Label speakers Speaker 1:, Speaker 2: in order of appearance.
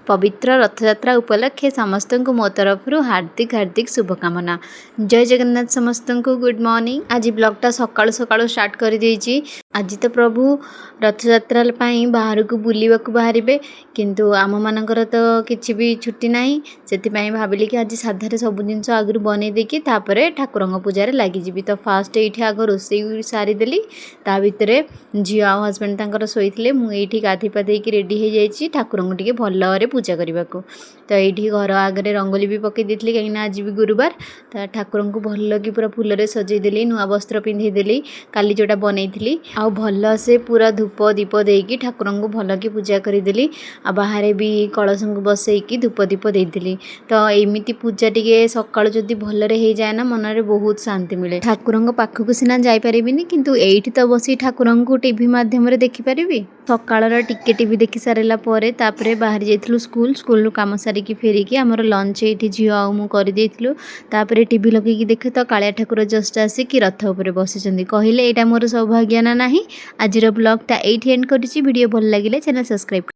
Speaker 1: ପବିତ୍ର ରଥଯାତ୍ରା ଉପଲକ୍ଷେ ସମସ୍ତଙ୍କୁ ମୋ ତରଫରୁ ହାର୍ଦ୍ଦିକ ହାର୍ଦ୍ଦିକ ଶୁଭକାମନା। ଜୟ ଜଗନ୍ନାଥ। ସମସ୍ତଙ୍କୁ ଗୁଡ଼୍ ମର୍ଣ୍ଣିଂ। ଆଜି ବ୍ଲଗ୍ଟା ସକାଳୁ ସକାଳୁ ଷ୍ଟାର୍ଟ କରିଦେଇଛି। ଆଜି ତ ପ୍ରଭୁ ରଥଯାତ୍ରା ପାଇଁ ବାହାରକୁ ବୁଲିବାକୁ ବାହାରିବେ, କିନ୍ତୁ ଆମମାନଙ୍କର ତ କିଛି ବି ଛୁଟି ନାହିଁ। ସେଥିପାଇଁ ଭାବିଲି କି ଆଜି ସାଧାରେ ସବୁ ଜିନିଷ ଆଗରୁ ବନେଇ ଦେଇକି ତାପରେ ଠାକୁରଙ୍କ ପୂଜାରେ ଲାଗିଯିବି। ତ ଫାଷ୍ଟ ଏଇଠି ଆଗ ରୋଷେଇ ସାରିଦେଲି। ତା ଭିତରେ ଝିଅ ଆଉ ହଜବେଣ୍ଡ ତାଙ୍କର ଶୋଇଥିଲେ। ମୁଁ ଏଇଠି ଗାଧୋଇ ପାଧେଇକି ରେଡ଼ି ହେଇଯାଇଛି ଠାକୁରଙ୍କୁ ଟିକେ ଭଲରେ ପୂଜା କରିବାକୁ। ତ ଏଇଠି ଘର ଆଗରେ ରଙ୍ଗୋଲି ବି ପକାଇ ଦେଇଥିଲି, କାହିଁକିନା ଆଜି ବି ଗୁରୁବାର। ତ ଠାକୁରଙ୍କୁ ଭଲକି ପୁରା ଫୁଲରେ ସଜେଇଦେଲି, ନୂଆ ବସ୍ତ୍ର ପିନ୍ଧେଇଦେଲି କାଲି ଯେଉଁଟା ବନେଇଥିଲି, ଆଉ ଭଲସେ ପୁରା ଧୂପ ଦୀପ ଦେଇକି ଠାକୁରଙ୍କୁ ଭଲକି ପୂଜା କରିଦେଲି। ଆଉ ବାହାରେ ବି କଳସଙ୍କୁ ବସେଇକି ଧୂପ ଦୀପ ଦେଇଥିଲି। ତ ଏମିତି ପୂଜା ଟିକେ ସକାଳୁ ଯଦି ଭଲରେ ହେଇଯାଏ ନା, ମନରେ ବହୁତ ଶାନ୍ତି ମିଳେ। ଠାକୁରଙ୍କ ପାଖକୁ ସିନା ଯାଇପାରିବିନି, କିନ୍ତୁ ଏଇଠି ତ ବସି ଠାକୁରଙ୍କୁ ଟିଭି ମାଧ୍ୟମରେ ଦେଖିପାରିବି। ସକାଳର ଟିକେ ଟିଭି ଦେଖି ସାରିଲା ପରେ ତାପରେ ବାହାରି ଯାଇଥିଲୁ ସ୍କୁଲ। ସ୍କୁଲରୁ କାମ ସାରିକି ଫେରିକି ଆମର ଲଞ୍ଚ ଏଇଠି ଝିଅ ଆଉ ମୁଁ କରିଦେଇଥିଲୁ। ତାପରେ ଟିଭି ଲଗେଇକି ଦେଖେ ତ କାଳିଆ ଠାକୁର ଜଷ୍ଟ ଆସିକି ରଥ ଉପରେ ବସିଛନ୍ତି। କହିଲେ, ଏଇଟା ମୋର ସୌଭାଗ୍ୟ ନା ନାହିଁ? ଆଜିର ବ୍ଲଗ୍ଟା ଏଇଠି ଏଣ୍ଡ କରୁଛି। ଭିଡ଼ିଓ ଭଲ ଲାଗିଲେ ଚ୍ୟାନେଲ୍ ସବସ୍କ୍ରାଇବ୍